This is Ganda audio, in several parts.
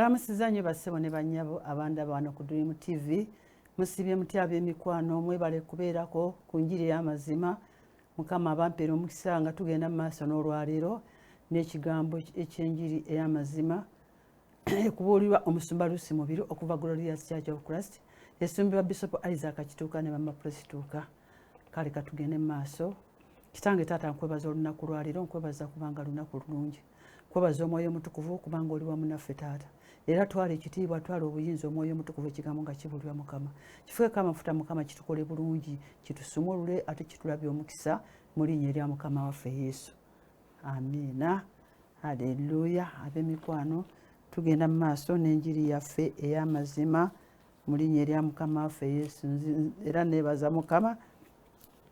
Mbalamusiza nnyo bassebo ne bannyabo abandaba wano ku Dream TV. Musibye mutya ab'emikwano? Mwebale kubeerako ku njiri ey'amazima. Mukama abampeera omukisa nga tugenda mu maaso n'olwaleero n'ekigambo eky'enjiri ey'amazima ekubuulirwa omusumba Lucy Mubiru okuva Glorious Church of Christ, esumbibwa Bishop Isaac Kituuka ne Mama Prostituuka. Kale katugende mu maaso. Kitange taata, nkwebaza olunaku lwaleero, nkwebaza kubanga lunaku lulungi. Kwebaza Omwoyo Omutukuvu kubanga oli wamu naffe taata. Era twala ekitiibwa, twala obuyinza, Omwoyo Omutukuvu, ekigambo nga kibuulirwa Mukama. Kifuukeeko amafuta Mukama, kitukole bulungi, kitusumulule ate kitulabye omukisa mu linnya erya Mukama waffe Yesu. Amiina. Aleluya. Ab'emikwano, tugenda mu maaso n'enjiri yaffe ey'amazima mu linnya erya Mukama waffe Yesu. Era neebaza Mukama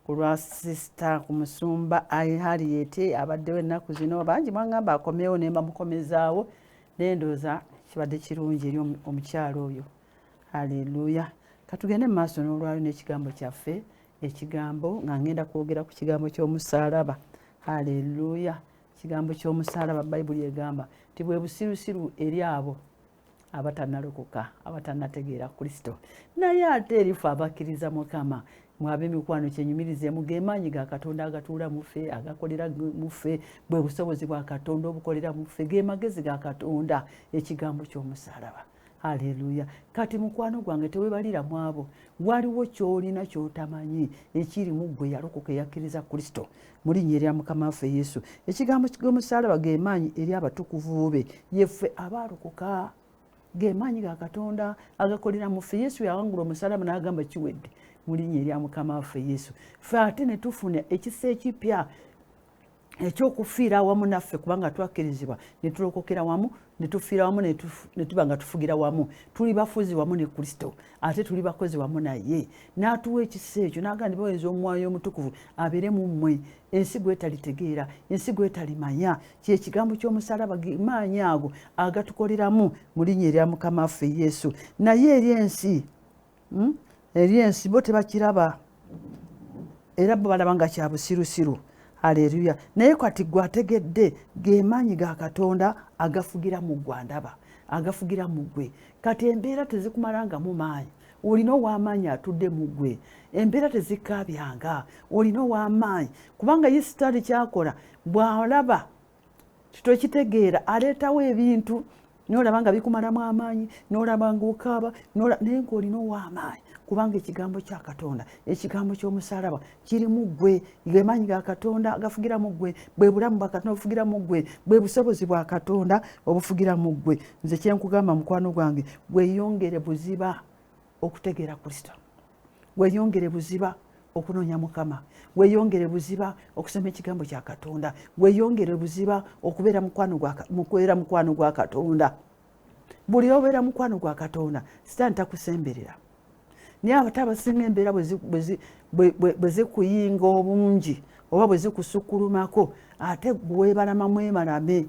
ku lwa sisita ku musumba Harriet abaddewo ennaku zino. Bangi mwangamba akomyewo ne mbamukomezaawo, naye ndowooza kibadde kirungi eri omukyalo oyo. Aleluya. Katugende mu maaso n'olwalo n'ekigambo kyaffe, ekigambo nga ngenda kwogera ku kigambo ky'omusaalaba. Aleluya. Ekigambo ky'omusaalaba, Bayibuli egamba nti bwe busirusiru eri abo abatannalokoka, abatannategeera Kristo, naye ate erife abakkiriza Mukama, mwabe emikwano, kyenyumirizeemu, ge maanyi ga Katonda agatuula mu ffe, agakolera mu ffe, bwe busobozi bwa Katonda obukolera mu ffe, ge magezi ga Katonda, ekigambo ky'omusaalaba. Haleluya. Kati mukwano gwange, tewebalira mu abo. Waliwo ky'olina ky'otamanyi ekiri mu ggwe yalokoka, eyakkiriza Kristo mu linnya erya Mukama waffe Yesu. Ekigambo ky'omusaalaba ge maanyi eri abatukuvu be, yeffe abaalokoka, ge maanyi ga Katonda agakolera mu ffe. Yesu yawangula omusaalaba n'agamba kiwedde mu linnya erya Mukama waffe Yesu. Ffe ate ne tufuna ekisa ekipya ekyokufiira awamu naffe, kubanga twakkirizibwa ne tulokokera wamu, ne tufiira wamu, ne tuba nga tufugira wamu. Tuli bafuzi wamu ne Kristo, ate tuli bakozi wamu naye. N'atuwa ekisa ekyo n'agamba nti baweereza Omwoyo Omutukuvu abeere mu mmwe, ensi gwetalitegeera, ensi gwetalimanya. Kyekigambo ky'omusalaba, maanyi ago agatukoleramu mu linnya erya Mukama waffe Yesu. Naye eri ensi, Eri ensi bo tebakiraba, era bo balaba nga kya busirusiru. Aleluya. Naye kati gwe ategedde, ge maanyi ga Katonda agafugira mu ggwe, andaba, agafugira mu ggwe. Kati embeera tezikumalangamu maanyi, olina ow'amaanyi atudde mu ggwe. Embeera tezikaabyanga, olina ow'amaanyi, kubanga ye Sitaani kyakola bw'alaba tokitegeera, aleetawo ebintu nolaba nga bikumalamu amaanyi, nolaba nga okaaba, naye ngaolina ow'amaanyi, kubanga ekigambo kya Katonda, ekigambo ky'omusalaba kiri mu ggwe. Ge maanyi ga Katonda agafugira mu ggwe, bwe bulamu bwa Katonda obufugira mu ggwe, bwe busobozi bwa Katonda obufugira mu ggwe. Nze kyenkugamba mukwano gwange, gweyongere buziba okutegeera Kristo, weyongere buziba okunoonya Mukama, weyongere buziba okusoma ekigambo kya Katonda, weyongere buziba okubeera mukwano gwa Katonda. Buli obeera mukwano gwa Katonda, Sitaani takusemberera. Naye abate abasinga embeera bwe zikuyinga obungi oba bwe zikusukkulumako, ate weebalama mwemalame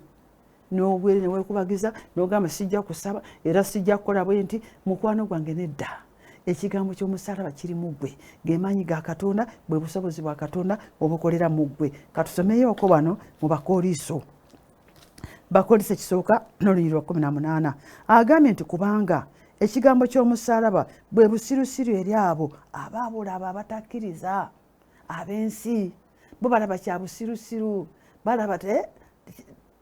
n'obwere newekubagiza n'ogamba sijja kusaba era sijja kukola bwe nti. Mukwano gwange, nedda. Ekigambo ky'omusalaba kiri mu ggwe, ge maanyi ga Katonda, bwe busobozi bwa Katonda obukolera mu ggwe. Katusomeyooko wano mu Bakooliso, Bakooliso ekisooka n'olunyiri lwa 18. Agambye nti kubanga ekigambo ky'omusalaba bwe busirusiru eri abo abaabula, abo abatakkiriza, ab'ensi. Bo balaba kya busirusiru, balaba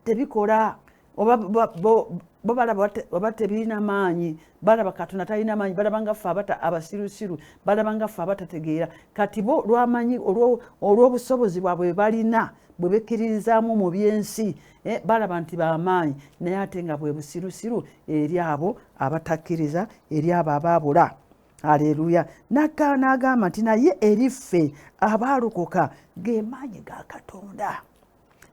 tebikola, oba bo balaba oba tebirina maanyi, balaba Katonda talina maanyi, balaba nga ffe abata abasirusiru, balaba nga ffe abatategeera. Kati bo lwamanyi olw'obusobozi bwabwe balina bwe bekkiririzaamu mu byensi, balaba nti bamaanyi, naye ate nga bwe busirusiru eri abo abatakkiriza, eri abo abaabula. Aleluya. N'agamba nti naye eri ffe abaalokoka ge maanyi ga Katonda,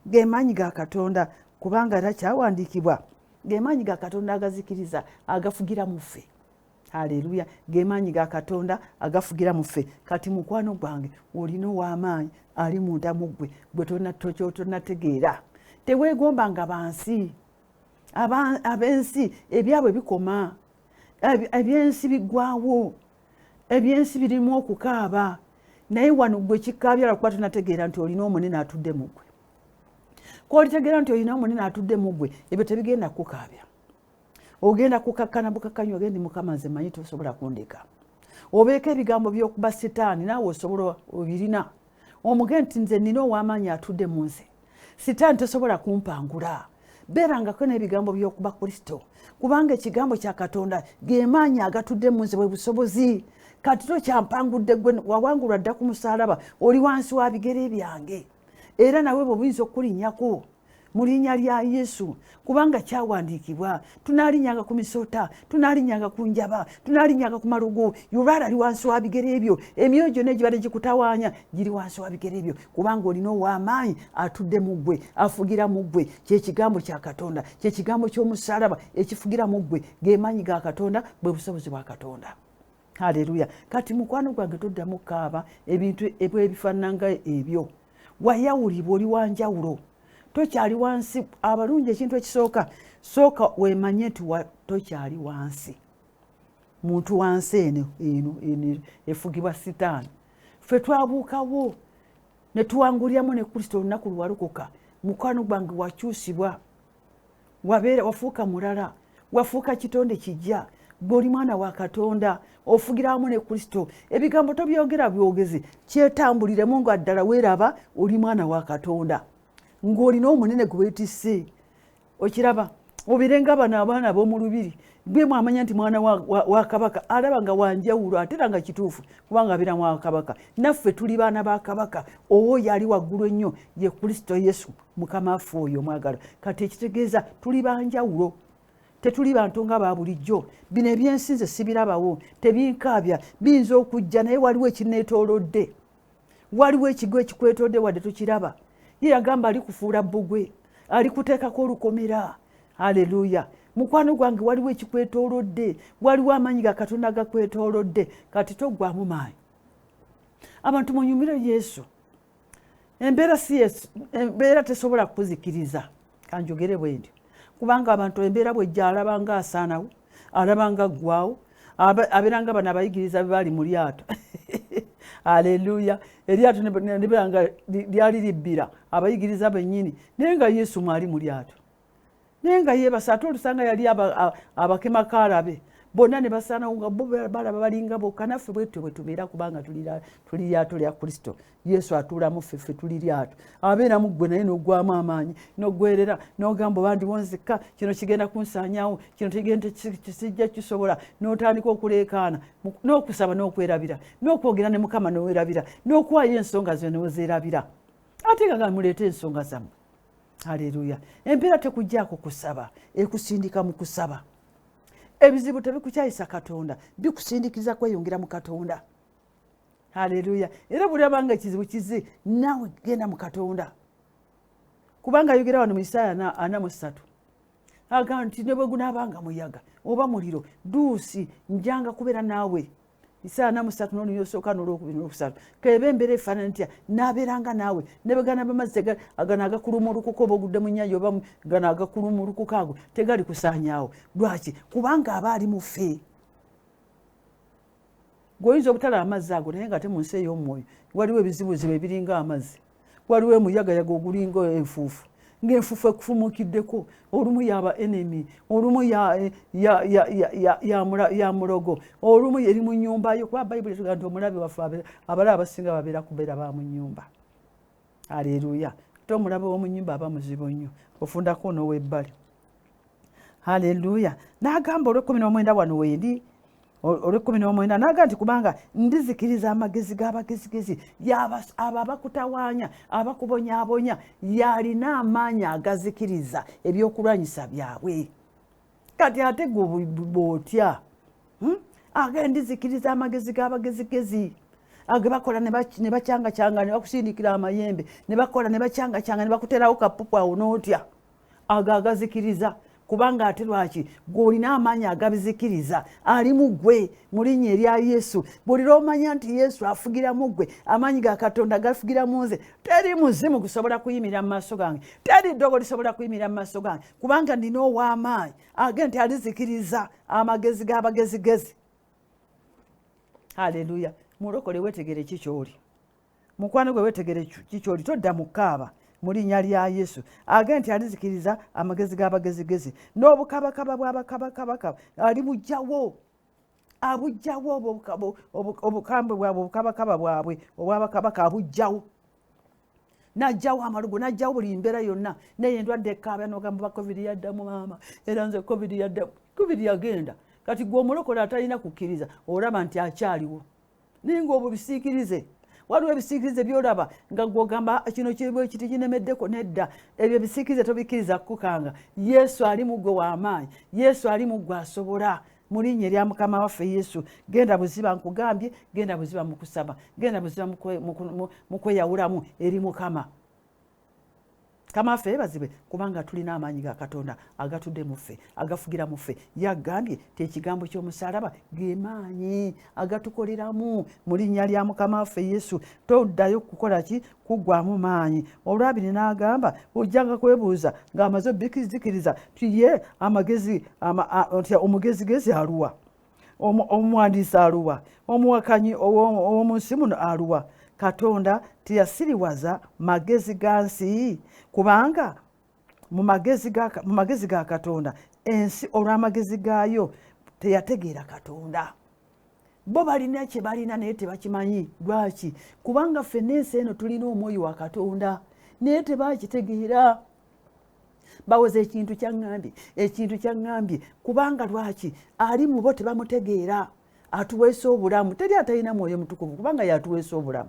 ge maanyi ga Katonda, kubanga era kyawandiikibwa, ge maanyi ga Katonda agazikiriza agafugira mu ffe. Aleluya. Ge maanyi ga Katonda agafugira mu ffe. Kati mukwano gwange, olina ow'amaanyi ali munda mu ggwe, gwe tonategeera. Teweegombanga bansi, ab'ensi ebyabwe bikoma, ebyensi biggwawo, ebyensi birimu okukaaba. Naye wano gwe kikaabya lwakuba tonategeera nti olina omunene atudde mu ggwe. Kwolitegeera nti olina omunene atudde mu ggwe, ebyo tebigenda kukaabya. Ogenda kukakkana bukakkanyi, ogende, Mukama, nze manyi tosobola kundeka. Obeeko ebigambo by'okuba sitaani, naawe osobola, obirina. Omuge nti, nze nina ow'amaanyi atudde mu nze, sitaani tosobola kumpangula. Beerangako n'ebigambo by'okuba Kristo, kubanga ekigambo kya Katonda ge maanyi agatudde mu nze, bwe busobozi. Kati tokyampangudde, gwe wawangulwa dda ku musaalaba, oli wansi wa bigere byange. Era nawe bwe buyinza okukulinnyako mu linnya lya Yesu, kubanga kyawandiikibwa, tunaalinyanga ku misota, tunaalinyanga ku njaba, tunaalinyanga ku malugu. Yulwala ali wansi wa bigere ebyo. Emyoyo gyonna egibadde gikutawaanya giri wansi wa bigere ebyo, kubanga olina ow'amaanyi atudde mu ggwe, afugira mu ggwe. Kyekigambo kya Katonda, kyekigambo ky'omusalaba ekifugira mu ggwe, gemaanyi ga Katonda, bwe busobozi bwa Katonda. Haleluya! Kati mukwano gwange, toddamu kaaba ebintu ebifaanana ebyo. Wayawulibwa, oli wanjawulo, tokyali wansi. Abalungi, ekintu ekisooka, sooka wemanye nti tokyali wansi muntu wansi eno eno eno efugibwa sitaani. Ffe twabuukawo ne tuwanguliramu ne Kristo olunaku lwalokoka. Mukwano gwange, wakyusibwa, wabeera wafuuka mulala, wafuuka kitonde kijja. Gwe oli mwana wa Katonda, ofugira wamu ne Kristo. Ebigambo tobyogera byogezi, kyetambuliremu nga ddala weeraba oli mwana wa Katonda, ng'olina omunene gwe weetisse. Okiraba, obeere nga bano abaana ab'omu lubiri, gwe mwamanya nti mwana wa kabaka, alaba nga wanjawulo, ate era nga kituufu, kubanga abeera mwa kabaka. Naffe tuli baana ba kabaka, owoyo ali waggulu ennyo, ye Kristo Yesu Mukama affe oyo omwagala. Kati ekitegeeza tuli banjawulo, tetuli bantu nga ba bulijjo. Bino ebyensi nze sibirabawo, tebinkaabya. Biyinza okujja, naye waliwo ekineetoolodde, waliwo ekigo ekikwetodde wadde tukiraba. Ye yagamba alikufuula bbugwe, alikuteekako olukomera. Haleluya! Mukwano gwange, waliwo ekikwetoolodde, waliwo amaanyi ga Katonda gakwetoolodde. Kati toggwamu maanyi. Abantu munyumire Yesu. Embeera si embeera tesobola kukuzikiriza, kanjogere bwe ntyo, kubanga abantu embeera bwejja alaba nga asaanawo, alaba nga ggwawo, abeera nga bano abayigiriza be baali mu lyato. Aleluya! Eryato nebeera nga lyali libbira abayigiriza bennyini, naye nga Yesu mwali mu lyato, naye nga yeebasa, ate olusanga yali abakemako alabe bonna ne basaanawo, nga bo balaba balinga bokka. Naffe bwetyo bwe tubeera, kubanga tuli lyato lya Kristo Yesu atuulamu ffe. Ffe tuli lyato, abeeramu ggwe, naye n'oggwamu amaanyi, n'oggwerera, n'ogamba, oba ndiwo nzikka, kino kigenda kunsaanyaawo, kino kigenda kisijja kisobola, n'otandika okuleekaana n'okusaba n'okwerabira, n'okwogera ne Mukama n'owerabira, n'okuwaayo ensonga zo n'ozeerabira, ate nga muleete ensonga zammwe. Aleluya! Empeera tekugjaako kusaba, ekusindika mu kusaba. Ebizibu tebikukyayisa Katonda, bikusindikiza kweyongera mu Katonda. Haleluya! Era bwolabanga ekizibu kize, naawe genda mu Katonda, kubanga ayogera wano mu Isaaya 43, agamba nti ne bwe gunaabanga muyaga oba muliro, duusi, njanga kubeera naawe. Isaaya 43 n'olunyiriri osooka n'olwokubiri n'olwokusatu. Keba embeera efaanana ntya, naabeeranga naawe. Ne bwe ganaba amazzi gano agakulumulukuka, oba ogudde mu nnyanja, oba gano agakulumulukuka, ago tegali kusaanyaawo. Lwaki? Kubanga aba ali mu ffe. Gweoyinza obutalaba amazzi ago, naye nga te mu nsi ey'omwoyo waliwo ebizibuzibu ebiringa amazzi, waliwo emuyagayaga ogulinga enfuufu, ng'enfuufu ekufumukiddeko. Olumu yaba enemy, olumu ya mulogo, olumu eri mu nyumba yo, kuba Bayibuli etugaa nti omulabe waffe abalaba abasinga babeera kubeera ba mu nyumba. Aleluya! Ate omulabe w'omu nyumba aba muzibu nnyo, ofundako n'owebbali. Haleluya! N'agamba olwekumi n'omwenda, wano wendi, olwekumi n'omwenda, naga nti, kubanga ndizikiriza amagezi g'abagezigezi. Abo abakutawaanya, abakubonyaabonya, yalina amaanyi agazikiriza ebyokulwanyisa byabwe. Kati ate gwe bwotya? Age ndizikiriza amagezi g'abagezigezi age bakola ne bacyangacyanga, ne bakusindikira amayembe, ne bakola ne bacyangacyanga, ne bakuterawo kapupu awo n'otya. Ago agazikiriza, kubanga ate lwaki gweolina amaanyi agabizikiriza ali mu ggwe, mu linnya erya Yesu. Buli lwomanya nti Yesu afugira mu ggwe, amaanyi ga Katonda gafugira mu nze, teri muzimu gusobola kuyimirira mu maaso gange, teri ddogo lisobola kuyimirira mu maaso gange, kubanga nina ow'amaanyi age nti alizikiriza amagezi g'abagezigezi. Haleluya! Mulokole, wetegere ki kyoli. Mukwano gwe, wetegere ki kyoli. Todda mu kaaba. Mu linnya lya Yesu. Agambye nti alizikiriza amagezi g'abagezigezi n'obukabakaba bw'abakabakabaka alibugyawo, abugyawo obukambwe bwabwe, obukabakaba bwabwe obwabakabaka abugyawo, najjawo amalugu, najjawo buli mbeera yonna. Naye endwadde ekaaba nogamba ba COVID yaddamu, maama, era nze COVID yaddamu. COVID yagenda. Kati gwe omulokole atalina kukkiriza olaba nti akyaliwo, naye ngaobwo bisiikirize. Waliwo ebisiikirize byolaba nga gwogamba kino kiti kinemeddeko. Nedda, ebyo ebisiikirize tobikkiriza kukukanga. Yesu ali mu ggwe w'amaanyi, Yesu ali mu ggwe asobola. Mu linnya erya Mukama waffe Yesu, genda buziba, nkugambye, genda buziba mu kusaba, genda buziba mu kweyawulamu eri Mukama. Kama waffe yeebazibwe, kubanga tulina amaanyi ga Katonda agatudde mu ffe, agafugira mu ffe. Yagambye ti ekigambo ky'omusalaba ge maanyi agatukoleramu. Mu linnya lya Mukama waffe Yesu, toddayo kukola ki? Kuggwamu maanyi. Olwabiri n'agamba ojjanga kwebuuza ng'amaze obikizikiriza ti ye amagezi nti omugezigezi aluwa, omuwandiisi aluwa, omuwakanyi ow'omu nsi muno aluwa? Katonda teyasiriwaza magezi ga nsi, kubanga mu magezi ga Katonda ensi olw'amagezi gaayo teyategeera Katonda. Bo balina kye balina naye tebakimanyi. Lwaki? Kubanga ffenna ensi eno tulina omwoyo wa Katonda, naye tebakitegeera. Bawoza ekintu kyaŋŋambye, ekintu kyaŋŋambye. Kubanga lwaki? Ali mu bo tebamutegeera. Atuweesa obulamu. Teri atalina mwoyo mutukuvu, kubanga yatuweesa obulamu.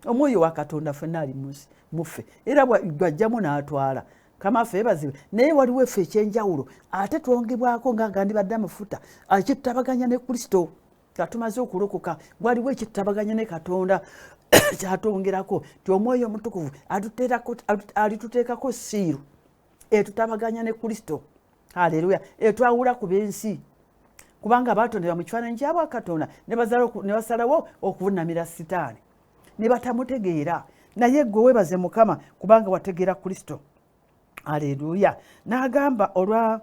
Omwoyo wa Katonda ffenna ali muffe, era bwajjamu n'atwala. Kama ffe yeebazibwe. Naye waliwo effe ekyenjawulo, ate twongebwako nga gandibadde amafuta ekitutabaganya ne Kristo nga tumaze okulokoka. Waliwo ekitutabaganya ne Katonda kyatwongerako ti omwoyo omutukuvu alituteekako siiru etutabaganya ne Kristo. Haleluya! Etwawula ku b'ensi, kubanga batondebwa mu kifaananyi kyabwa Katonda ne basalawo okuvunamira Sitaani ne batamutegeera. Naye gwe weebaze Mukama kubanga wategeera Kristo. Aleluya! N'agamba olwa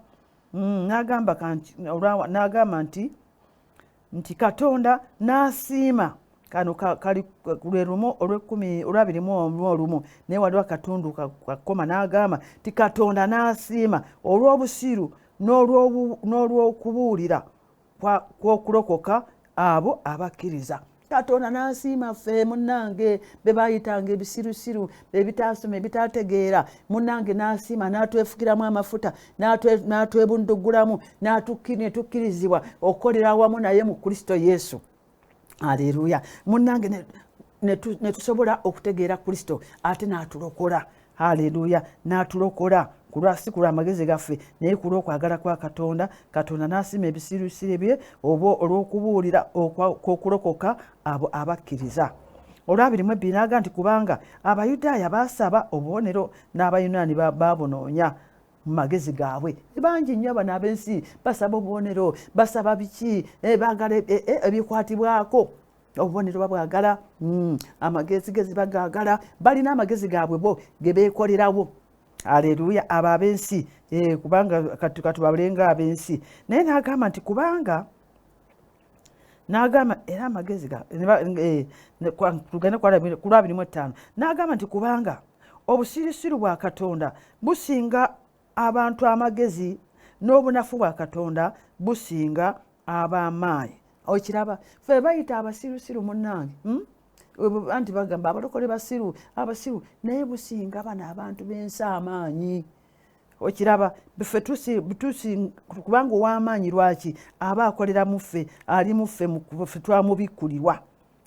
n'agamba nti Katonda n'asiima. Kano kali lwe lumu olwekumi olwabiri mu olumu, naye waliwo akatundu kakoma. N'agamba nti Katonda n'asiima olw'obusiru n'olw'okubuulira kw'okulokoka abo abakkiriza. Katonda n'asiima ffe, munnange, be bayitanga ebisirusiru, ebitasoma, ebitategeera. Munnange, n'asiima n'atwefukiramu amafuta, n'atwebundugulamu, ne tukkirizibwa okukolera awamu naye mu Kristo Yesu. Aleluya! Munnange, ne tusobola okutegeera Kristo, ate n'atulokola. Haleluya! N'atulokola kulwa si kulwa amagezi gaffe, naye ku lw'okwagala kwa Katonda. Katonda n'asiima ebisirusiru bye oba olw'okubuulira kw'okulokoka abo abakkiriza. Olwabiri mu ebbiri n'aga nti kubanga Abayudaaya baasaba obubonero n'Abayunaani babunoonya mu magezi gaabwe. Bangi nnyo bano ab'ensi basaba obubonero, basaba biki? Baagala ebikwatibwako. Obubonero babwagala, amagezigezi bagaagala, balina amagezi gaabwe bo ge beekolerawo. Aleluya! Abo ab'ensi, kubanga katubalenga ab'ensi. Naye n'agamba nti kubanga n'agamba era amagezi tugende ku lwabiri mu ttaano. N'agamba nti kubanga obusirusiru bwa Katonda businga abantu amagezi, n'obunafu bwa Katonda businga ab'amaanyi. Okiraba, fe bayita abasirusiru, munnange, Anti bagamba abalokole basiru, abasiru, naye businga bano abantu b'ensi amaanyi. Okiraba, ffe kubanga ow'amaanyi lwaki aba akolera muffe? Ali muffe, ffe twamubikkulirwa.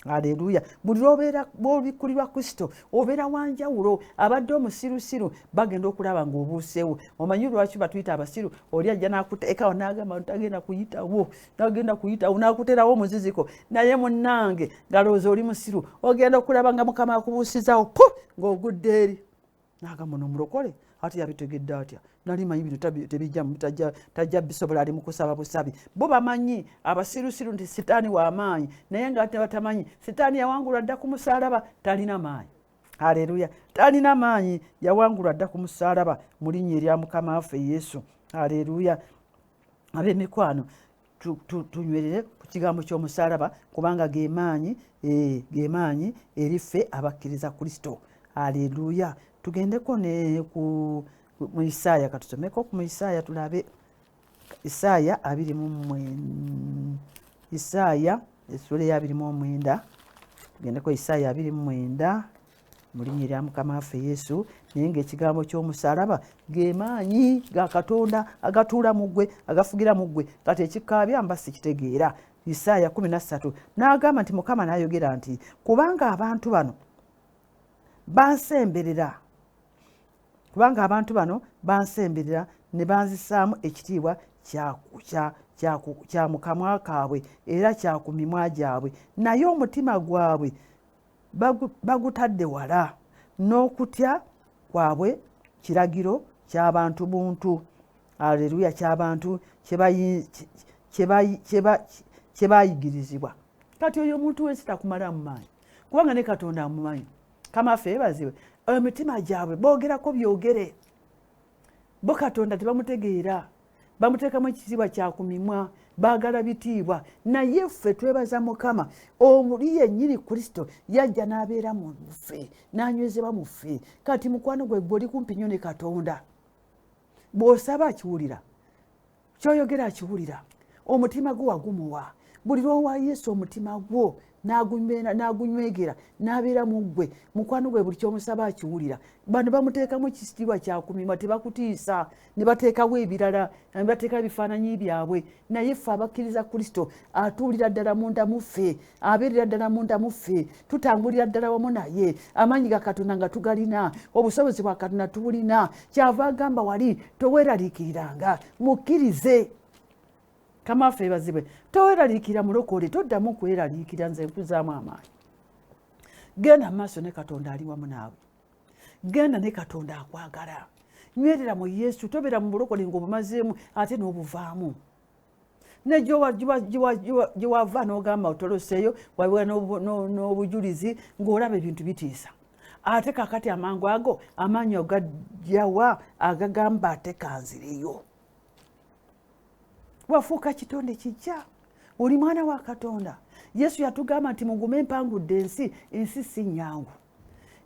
Aleluya! Buli lwobeera bwobikkulirwa Kristo, obeera wanjawulo. Abadde omusirusiru bagenda okulaba ng'obuuseewo. Omanyi lwaki batuyita abasiru? Oli ajja n'akuteekawo n'agamba tagenda kuyitawo, tagenda kuyitawo, n'akuterawo omuziziko. Naye munnange, ngalowooza oli musiru, ogenda okulaba nga Mukama akubuusizaawo pu ng'ogudde eri, nagamba no mulokole ate yabitegedde atya? Nali manyi bino tebijja, tajja bisobola, ali mukusaba busabi. Bo bamanyi abasirusiru nti Sitaani w'amaanyi, naye nga batamanyi Sitaani yawangulwa dda ku musalaba, talina maanyi. Aleluya! Talina maanyi, yawangulwa dda ku musalaba mu linnya erya Mukama waffe Yesu. Aleluya! Ab'emikwano, tunywerere ku kigambo ky'omusalaba, kubanga gemaanyi, gemaanyi eri ffe abakkiriza Kristo. Aleluya! Tugendeko ne ku mu Isaaya, katusomeko ku mu Isaaya tulabe Isaaya 29, Isaaya essula eya 29. Tugendeko Isaaya 29 mu linnya erya Mukama waffe Yesu. Naye ng'ekigambo ky'omusaalaba ge maanyi ga Katonda agatuula mu ggwe, agafugira mu ggwe. Kati ekikaabya mba sikitegeera. Isaaya 13 n'agamba nti Mukama n'ayogera nti kubanga abantu bano bansemberera, kubanga abantu bano bansemberera ne banzisaamu ekitiibwa kya mu kamwa kaabwe era kya ku mimwa gyabwe, naye omutima gwabwe bagutadde wala, n'okutya kwabwe kiragiro ky'abantu buntu. Aleluya, ky'abantu kye bayigirizibwa. Kati oyo omuntu wensi takumalamu maanyi, kubanga ne Katonda amumanyi. Kamaffe yeebazibwe. Emitima gyabwe boogerako byogere, bo Katonda tebamutegeera, bamuteekamu ekitiibwa kya ku mimwa, baagala bitiibwa. Naye ffe twebaza Mukama, omuli yennyini Kristo yajja n'abeera mu ffe, n'anywezebwa mu ffe. Kati mukwano gwe gwe oli kumpi nnyo ne Katonda, bw'osaba akiwulira, ky'oyogera akiwulira, omutima gwo wagumuwa. Buli lw'owa Yesu omutima gwo n'agunywegera n'abeera mu ggwe, mukwano gwe buli ky'omusaba akiwulira. Bano bamuteekamu ekitiibwa kya ku mimwa, tebakutiisa, ne bateekawo ebirala, ne bateekawo ebifaananyi byabwe. Naye ffe abakkiriza Kristo atuulira ddala munda mu ffe, abeerera ddala munda mu ffe, tutambulira ddala wamu naye. Amaanyi ga Katonda nga tugalina, obusobozi bwa Katonda tubulina. Kyava agamba wali toweeraliikiriranga, mukkirize. Kamaffe ebazibwe. Toweraliikira mulokole, toddamu kweraliikira. Nze nkuzaamu amaanyi, genda mu maaso ne Katonda ali wamu naawe, genda ne Katonda akwagala. Nywerera mu Yesu, tobeera mu bulokole ng'obumazeemu ate n'obuvaamu. Ne gyewava n'ogamba otoloseeyo, wabeera n'obujulizi ng'olaba ebintu bitiisa. Ate kakati amangu ago amaanyi ogajjawa agagamba ate kanzireyo? Wafuuka kitonde kijja, oli mwana wa Katonda. Yesu yatugamba nti mugume, empangudde ensi. Ensi si nnyangu,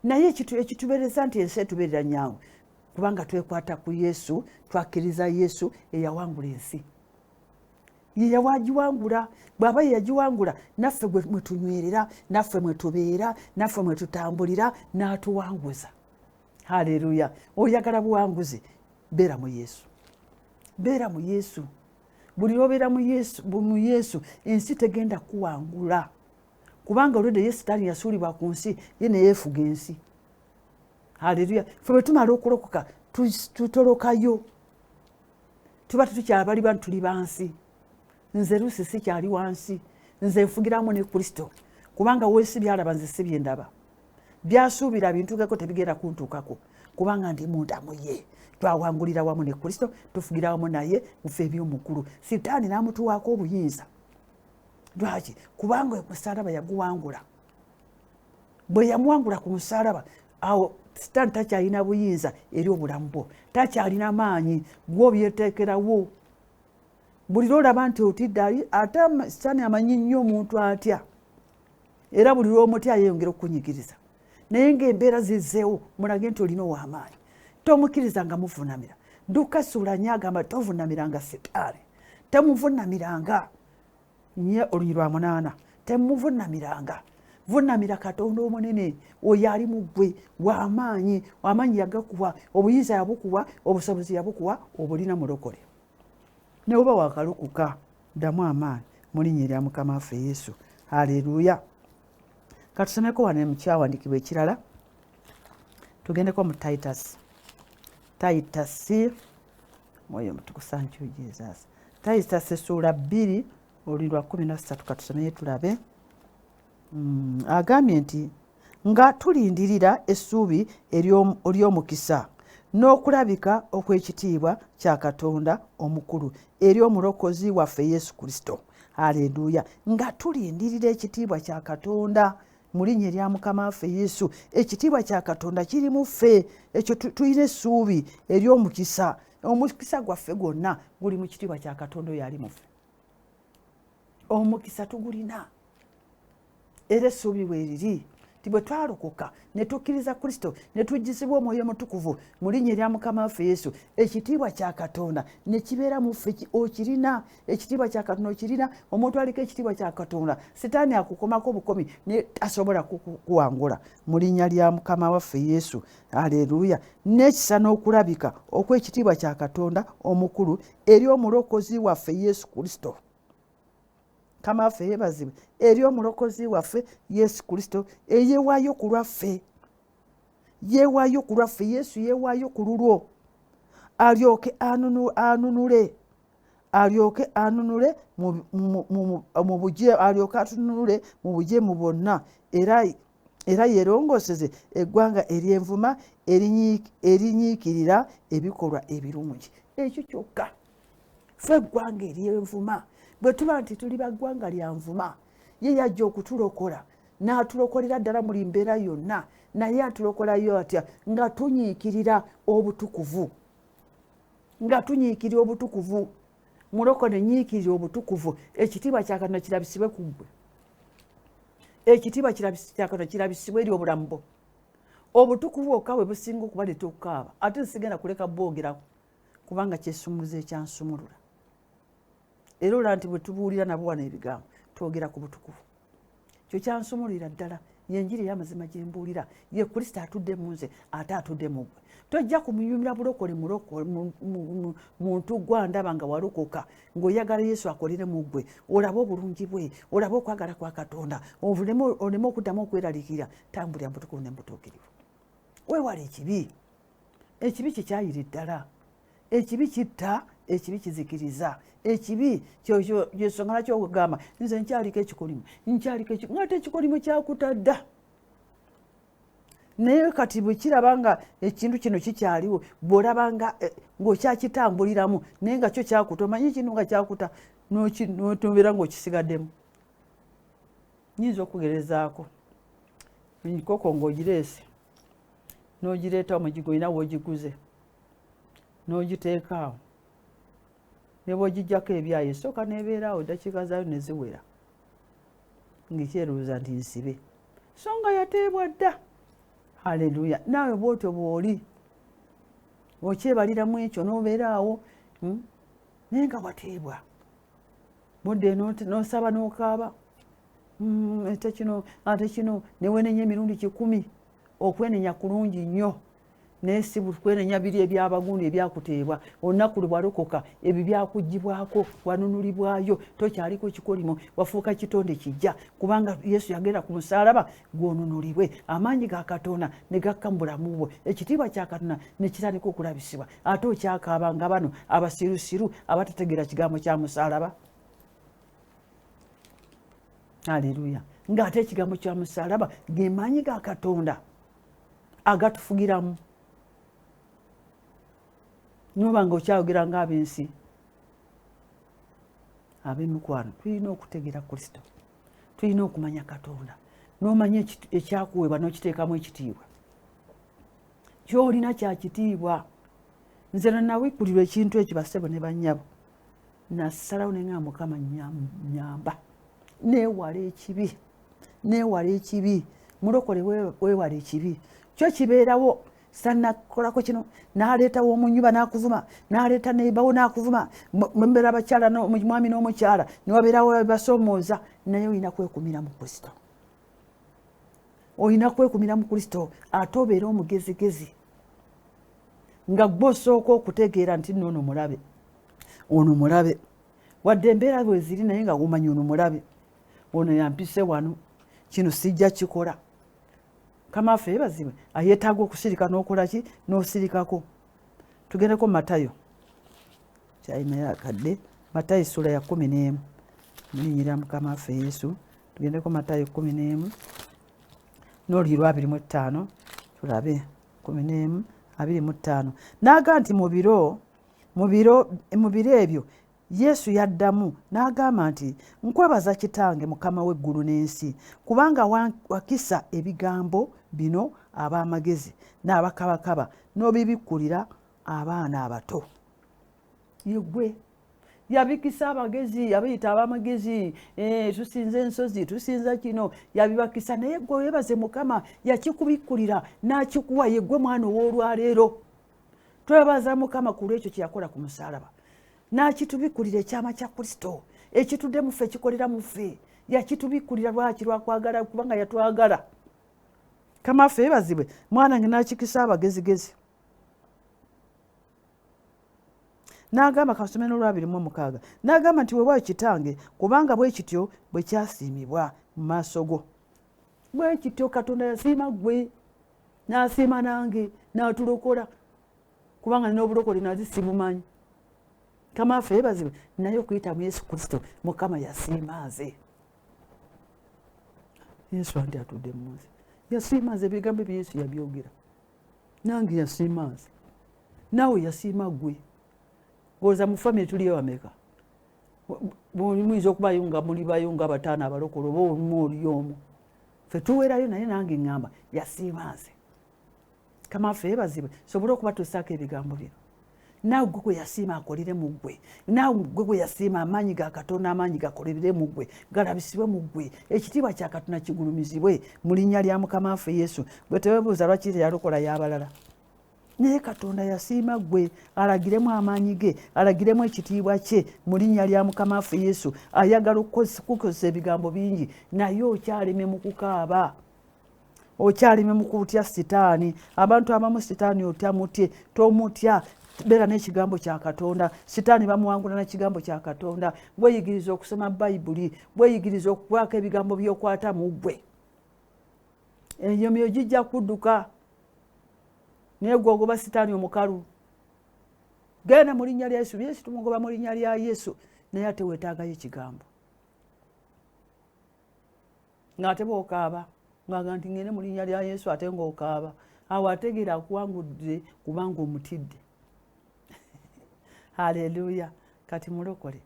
naye ekitubeereza nti ensi etubeerera nnyangu kubanga twekwata ku Yesu, twakkiriza Yesu eyawangula ensi. Ye yawagiwangula. Bw'aba ye yagiwangula, naffe mwe tunywerera, naffe mwe tubeera, naffe mwe tutambulira, n'atuwanguza. Haleluya! Oyagala buwanguzi? Beera mu Yesu, beera mu Yesu. Buli lwobeera mu Yesu, ensi tegenda kuwangula, kubanga olwedde ye Sitaani yasuulibwa ku nsi, ye neyeefuga ensi. Haleluya! Ffe bwe tumala okulokoka tutolokayo, tuba tetukyabalibwa nti tuli bansi. Nze Lusi sikyali wansi, nze nfugiramu ne Kristo, kubanga wesi byalaba nze si byendaba, byasuubira bintukeko tebigenda kuntuukako, kubanga ndi munda mu ye. Twawangulira wamu ne Kristo, tufugira wamu naye mufe eby'omukulu. Sitaani n'amutuwaako obuyinza. Lwaki? Kubanga omusalaba yaguwangula. Bwe yamuwangula ku musalaba, awo Sitaani takyalina buyinza eri obulamu bwo, takyalina maanyi. Gw'obyeteekerawo. Buli lwolaba nti otidde ali, ate Sitaani amanyi nnyo omuntu atya, era buli lw'omutya yeeyongera okukunyigiriza. Naye ng'embeera zizzeewo, mulage nti olina ow'amaanyi. Tomukkiriza nga muvunamira. Dduka ssuula nnyo agamba tovunamiranga Sitaani, temuvunamiranga. Nye olunyi lwa 8, temuvunamiranga, vunamira Katonda omunene oyo ali mu ggwe, w'amaanyi. Amaanyi yagakuwa, obuyinza yabukuwa, obusobozi yabukuwa, obulina mulokole. Ne oba wakalukuka, ddamu amaanyi mu linnya erya Mukama waffe Yesu. Haleluya! Katusomeko wano mu kyawandiikibwa ekirala, tugendeko mu Titus. Titus, Mwoyo Mutukufu, thank you Jesus. Titus essuula 2 olwi lwa 13, katusomeye tulabe. Agambye nti nga tulindirira essuubi ery'omukisa n'okulabika okw'ekitiibwa kya Katonda omukulu eri omulokozi waffe Yesu Kristo. Haleluya! Nga tulindirira ekitiibwa kya Katonda mu linnya erya Mukama waffe Yesu. Ekitiibwa kya Katonda kiri mu ffe, ekyo tulina essuubi ery'omukisa. Omukisa gwaffe gwonna guli mu kitiibwa kya Katonda oyo ali mu ffe. Omukisa tugulina, era essuubi weeriri. Nti bwe twalokoka ne tukkiriza Kristo ne tujjizibwa Omwoyo Omutukuvu mu linnya erya Mukama waffe Yesu, ekitiibwa kya Katonda ne kibeera mu ffe. Okirina, ekitiibwa kya Katonda okirina. Omuntu aliko ekitiibwa kya Katonda, Sitaani akukomako obukomi ne tasobola kuwangula mu linnya lya Mukama waffe Yesu. Aleluya! N'ekisa n'okulabika okw'ekitiibwa kya Katonda omukulu eri Omulokozi waffe Yesu Kristo. Mukama waffe yeebazibwe. Eri Omulokozi waffe Yesu Kristo eyewaayo ku lwaffe, yeewaayo ku lwaffe. Yesu yeewaayo ku lulwo alyoke anunule, alyoke anunule mu buje, alyoke atununule mu bujeemu bwonna, era yeerongooseze eggwanga ery'envuma erinyiikirira ebikolwa ebirungi. Ekyo kyokka, ffe eggwanga ery'envuma. Bwe tuba nti tuli ba ggwanga lya nvuma, ye yajja okutulokola n'atulokolera ddala muli mbeera yonna. Naye atulokolayo atya? Nga tunyiikirira obutukuvu, nga tunyiikirira obutukuvu. Mulokole, nyiikirira obutukuvu, ekitiibwa kya Katonda kirabisibwe ku ggwe, ekitiibwa kya Katonda kirabisibwe eri obulamu bwo. Obutukuvu bwokka bwe businga okubaleeta okukaaba. Ate nsigenda kuleka bwogerako kubanga kyesumuluzo ekyansumulula. Era olaba nti bwe tubuulira nabo wano ebigambo, twogera ku butukuvu. Kyo kyansumulira ddala, yenjiri ey'amazima gye mbuulira, ye Kristo atudde mu nze ate atudde mu ggwe. Tojja kumunyumira bulokole muntu gwandaba nga walokoka ng'oyagala Yesu akolere mu ggwe, olabe obulungi bwe, olabe okwagala kwa Katonda, oleme okuddamu okweraliikirira. Tambulira mu butukuvu ne mu butuukirivu, weewala ekibi. Ekibi kikyayire ddala, ekibi kitta, ekibi kizikiriza. Ekibi kyensonga lwaki okugamba nze nkyaliko ekikolimo, nkyaliko, nga te ekikolimo kyakutadda. Naye kati bwe kiraba nga ekintu kino kikyaliwo, bw'olaba nga ng'okyakitambuliramu naye nga kyo kyakuta, omanyi ekintu nga kyakuta nobeera ng'okisigaddemu. Nyinza okugerezaako enkoko ng'ogireese n'ogireeta omugigo, olina w'ogiguze n'ogiteeka awo, ne bw'ogijjako ebyayi esooka n'ebeera awo eddakiika zaayo ne ziwera ng'ekyerowooza nti nsibe, so nga yateebwa dda. Haleluya! Naawe bwotyo bw'oli okyebaliramu ekyo n'obeera awo, Naye nga wateebwa, budde n'osaba n'okaaba, ate kino, ate kino, newenenya emirundi 1,000. Okwenenya kulungi nnyo, naye si kwenenya biri ebyabagundi ebyakuteebwa olunaku lwe walokoka. Ebyo byakugibwako, wanunulibwayo, tokyaliko kikolimo, wafuuka kitonde kijja, kubanga Yesu yagenda ku musaalaba gwonunulibwe. Amaanyi ga Katonda ne gakka mu bulamu bwo, ekitiibwa kya Katonda ne kitandika okulabisibwa. Ate okyakaaba nga bano abasirusiru abatategeera kigambo kya musaalaba. Aleluya! Ng'ate ekigambo kya musaalaba ge maanyi ga Katonda agatufugiramu. Noba nga okyayogera ng'ab'ensi. Ab'emikwano, tulina okutegeera Kristo, tulina okumanya Katonda, n'omanya ekyakuweebwa n'okiteekamu ekitiibwa. Kyolina kya kitiibwa. Nze nanawikkulirwa ekintu ekyo, basebo ne bannyabo, nasalawo nenga Mukama nyamba neewala ekibi, neewala ekibi. Mulokole, weewala ekibi. Kyo kibeerawo, sanakolako kino, n'aleetawo omunyuba n'akuvuma, n'aleeta nebawo n'akuvuma, mbeera abakyala, mwami n'omukyala, newabeerawo basoomooza. Naye olina kwekumira mu Kristo, olina kwekumira mu Kristo. Ate obeere omugezigezi nga gwe osooka okutegeera nti nno ono mulabe, ono mulabe, wadde embeera bwe ziri, naye nga omanyi ono mulabe, ono yampise wano, kino sijja kikola. Mukama waffe yeebazibwe. Ayeetaaga okusirika n'okola ki? N'osirikako. Tugendeko Matayo, kyalinayo akadde. Matayo essula ya 11, mulinyira Mukama waffe Yesu. Tugendeko Matayo 11 n'oluyi lwa 25, tulabe. 11:25 n'aga nti mu biro ebyo Yesu yaddamu n'agamba nti, "Nkwebaza Kitange, Mukama w'eggulu n'ensi, kubanga wakisa ebigambo bino ab'amagezi n'abakabakaba n'obibikkulira abaana abato." Yegwe. Yabikisa abagezi, yabiyita abamagezi, tusinza ensozi, tusinza kino, yabibakisa. Naye gwe weebaze Mukama, yakikubikkulira n'akikuwa, ye gwe mwana ow'olwaleero. Twebaza Mukama ku lwekyo kye yakola ku musaalaba, n'akitubikkulira ekyama kya Kristo ekitudde mu ffe, ekikolera mu ffe. Yakitubikkulira lwaki? Lwakwagala, kubanga yatwagala. Mukama ffe yeebazibwe. Mwana nge, n'akikisa abagezigezi. N'agamba, kasome n'olwabiri mu mukaaga, n'agamba nti, "Weewaayo Kitange, kubanga bwe kityo bwe kyasiimibwa mu maaso go." Bwe kityo Katonda yasiima ggwe, n'asiima nange, n'atulokola, kubanga n'obulokole nazi sibumanyi. Mukama waffe yeebazibwe. Naye okuyita mu Yesu Kristo, Mukama yasiima nze. Yesu anti atudde mu nsi, yasiima nze. Ebigambo ebyo Yesu yabyogera nange. Yasiima nze, naawe yasiima ggwe. Olowooza mu famire tuliyo bameka? Muyinza okubayo nga muli bayo nga bataano abalokole, oba omu oli omu, ffe tuwerayo. Naye nange ŋŋamba yasiima nze. Mukama waffe yeebazibwe. Sobole okubatuusaako ebigambo bino. Naawe gwe gwe yasiima akolere mu ggwe, naawe gwe gwe yasiima, amaanyi ga Katonda, amaanyi gakolerere mu ggwe, galabisibwe mu ggwe, ekitiibwa kya Katonda kigulumizibwe mu linnya lya Mukama waffe Yesu. Gwe teweebuuza lwaki teyalokola y'abalala, naye Katonda yasiima ggwe alagiremu amaanyi ge, alagiremu ekitiibwa kye mu linnya lya Mukama waffe Yesu. Ayagala okukozesa ebigambo bingi, naye okyaleme mu kukaaba, okyaleme mu kutya Sitaani. Abantu abamu Sitaani otya mutye, tomutya, beera n'ekigambo kya Katonda. Sitaani bamuwangula na kigambo kya Katonda. Bweyigiriza okusoma Bayibuli, bweyigiriza okukwako ebigambo by'okwata mu ggwe, eyo myoyo gijja kudduka. Naye gwe ogoba Sitaani omukalu, "Genda mu linnya lya Yesu." Yesu tumugoba mu linnya lya Yesu, naye ate weetaagayo ekigambo. Ng'ate bw'okaaba ng'aga nti, "Ngende mu linnya lya Yesu," ate ng'okaaba, awo ategeera akuwangudde kubanga omutidde. Haleluya! Kati mulokole,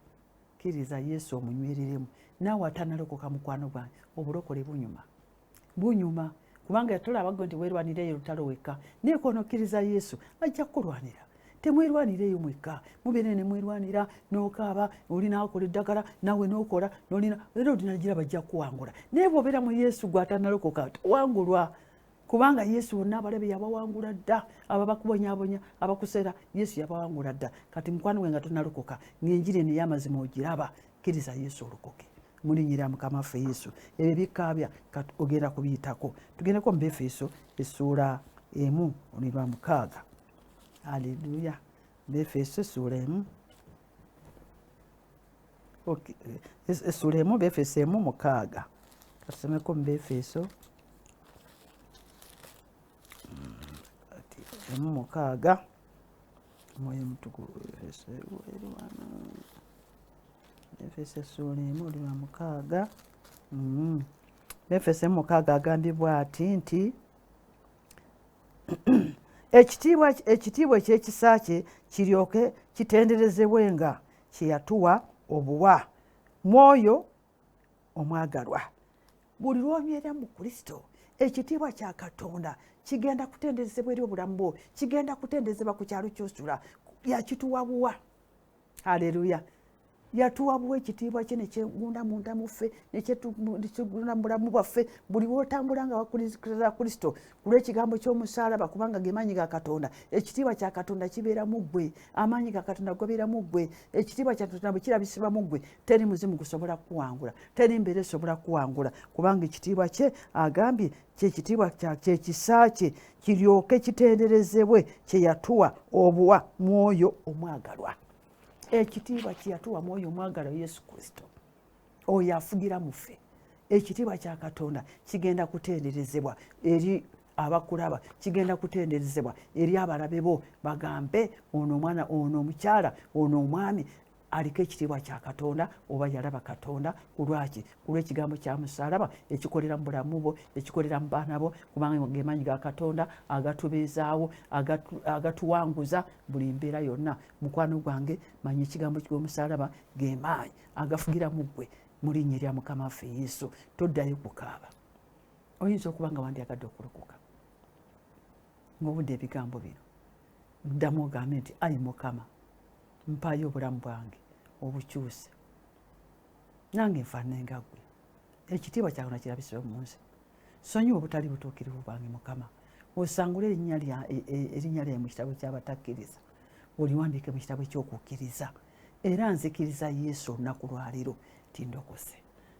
kkiriza Yesu omunywereremu. Naawe atanalokoka, mukwano gwange, obulokole bunyuma, bunyuma, kubanga tolaba gwe nti weerwanireyo lutalo wekka, naye konokkiriza Yesu ajja kukulwanira. Temwerwanireeyo mwekka, mubeere ne mwerwanira n'okaaba, oli naakola eddagala, naawe n'okola nolina, era olinagira bajja kuwangula. Naye bw'obeera mu Yesu, gwe atanalokoka towangulwa, kubanga Yesu bonna abalabe yabawangula dda. Abo abakubonyabonya, abakuseera, Yesu yabawangula dda. Kati mukwano gwe nga tonalokoka, ng'enjiri eno ey'amazima ogiraba, kkiriza Yesu olokoke mu linnya lya Mukama waffe Yesu. Ebyo bikaabya kati ogenda kubiyitako. Tugendeko mu Befeso essuula 1 olirwa 6. Aleluya! Befeso essuula 1. Essuula 1, Befeso 1:6. Katusomeko mu Befeso 1:6. Omwoyo Mutukuvu, Efeso essuula 1 oli lwa 6. Efeso 1:6 agambibwa ati nti, "Ekitiibwa ekyekisa kye kiryoke kitenderezebwe nga kye yatuwa obuwa mwoyo omwagalwa." Buli lwonywera mu Kristo, ekitiibwa kya Katonda kigenda kutenderezebwa eri obulamu bwo, kigenda kutenderezebwa ku kyalo kyosula. Yakituwa buwa. Aleluya! Yatuwa buwa ekitiibwa kye nekyegunda munda muffe, nekyegunda mu bulamu bwaffe. Buli wotambula nga wakkiriza Kristo ku lw'ekigambo ky'omusaalaba, kubanga ge maanyi ga Katonda, ekitiibwa kya Katonda kibeera mu ggwe, amaanyi ga Katonda gabeera mu ggwe. Ekitiibwa kya Katonda bwe kirabisibwa mu ggwe, teri muzimu gusobola kuwangula, teri mbeera esobola kuwangula, kubanga ekitiibwa kye agambye kyekitiibwa kyekisa kye kiryoke kitenderezebwe kye yatuwa obuwa mwoyo omwagalwa. Ekitiibwa kyeyatuwa mwoyo omwagalwa, Yesu Kristo oyo afugira muffe. Ekitiibwa kya Katonda kigenda kutenderezebwa eri abakulaba, kigenda kutenderezebwa eri abalabe bo, bagambe, "Ono omwana, ono omukyala, ono omwami aliko ekitiibwa kya Katonda, oba yalaba Katonda." Ku lwaki? Ku lw'ekigambo kya musaalaba ekikolera mu bulamu bwo, ekikolera mu baana bo, kubanga gemaanyi ga Katonda agatubeezaawo, agatuwanguza buli mbeera yonna. Mukwano gwange, manya ekigambo ky'omusaalaba gemaanyi agafugira mu ggwe mu linnya erya Mukama waffe Yesu. Toddayo kukaaba. Oyinza okuba nga wandyagadde okulokoka ng'obudde ebigambo bino. Ddamu ogambe nti, "Ayi Mukama, mpaayo obulamu bwange. Obukyuse nange nfaanane nga ggwe. Ekitiibwa kya Katonda kirabisibwe mu nze. Sonyiwa obutali butuukirivu bwange, Mukama. Osangule erinnya lyange mu kitabo ky'abatakkiriza, oliwandiike mu kitabo ky'okukkiriza. Era nzikiriza Yesu olunaku lwaleero ti ndokose,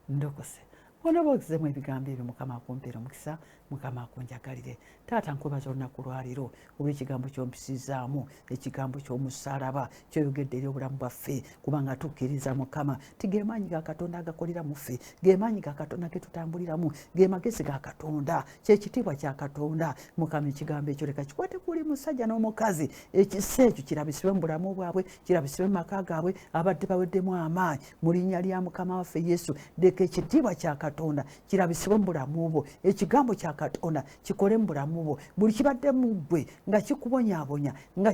ndokose. Onoba okizemu ebigambo ebyo, Mukama akumpeera omukisa, Mukama akunjagalire. Taata, nkwebaza olunaku lwaleero olw'ekigambo kyompisizaamu, ekigambo ky'omusalaba kyoyogedde eri obulamu bwaffe, kubanga tukkiriza, Mukama, ti ge maanyi ga Katonda agakolera mu ffe, ge maanyi ga Katonda ge tutambuliramu, ge magezi ga Katonda, kyekitiibwa kya Katonda. Mukama, ekigambo ekyo leka kikwate kuli musajja n'omukazi. Ekisa ekyo kirabisibwe mu bulamu bwabwe, kirabisibwe mu maka gaabwe abadde baweddemu amaanyi. Mu linnya lya Mukama waffe Yesu, leka ekitiibwa kya Katonda kirabisibwe mu bulamu bwo, ekigambo kya Katonda kikole mu bulamu bwo. Buli kibadde mu ggwe nga kikubonyaabonya, nga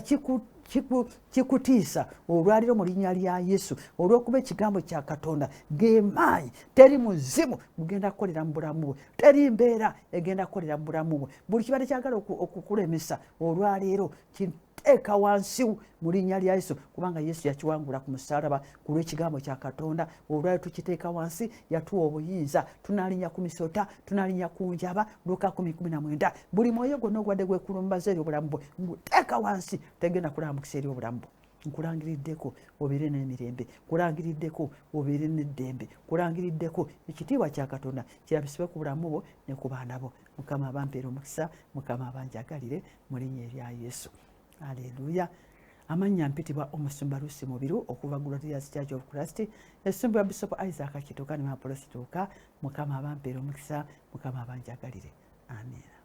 kikutiisa, olwaliro mu linnya lya Yesu, olw'okuba ekigambo kya Katonda ge maanyi, teri muzimu gugenda kukolera mu bulamu bwe, teri mbeera egenda kukolera mu bulamu bwe. Buli kibadde kyagala okukulemesa olwaleero, kiteeka wansi mu linnya lya Yesu, kubanga Yesu yakiwangula ku musaalaba ku lw'ekigambo kya Katonda. Olwaliro tukiteeka wansi. Yatuwa obuyinza, tunalinnya ku misota, tunalinnya ku njaba, Luka 19. Buli mwoyo gwonna ogwadde gwekulumbaza eri obulamu bwe, nguteeka wansi, tegenda kulaba mukisa eri obulamu bwe. Nkulangiriddeko obeere n'emirembe, nkulangiriddeko obeere n'eddembe, nkulangiriddeko ekitiibwa kya Katonda kirabisibwe ku bulamu bwo ne ku baana bo. Mukama abampeera omukisa, Mukama abanjagalire mu linnya erya Yesu. Aleluya. Amannya mpitibwa Omusumba Lusi Mubiru okuva Glorious Church of Christ, essumbibwa Bishop Isaac Kituuka ne Mapolo Kituuka. Mukama abampeera omukisa, Mukama abanjagalire. Amiina.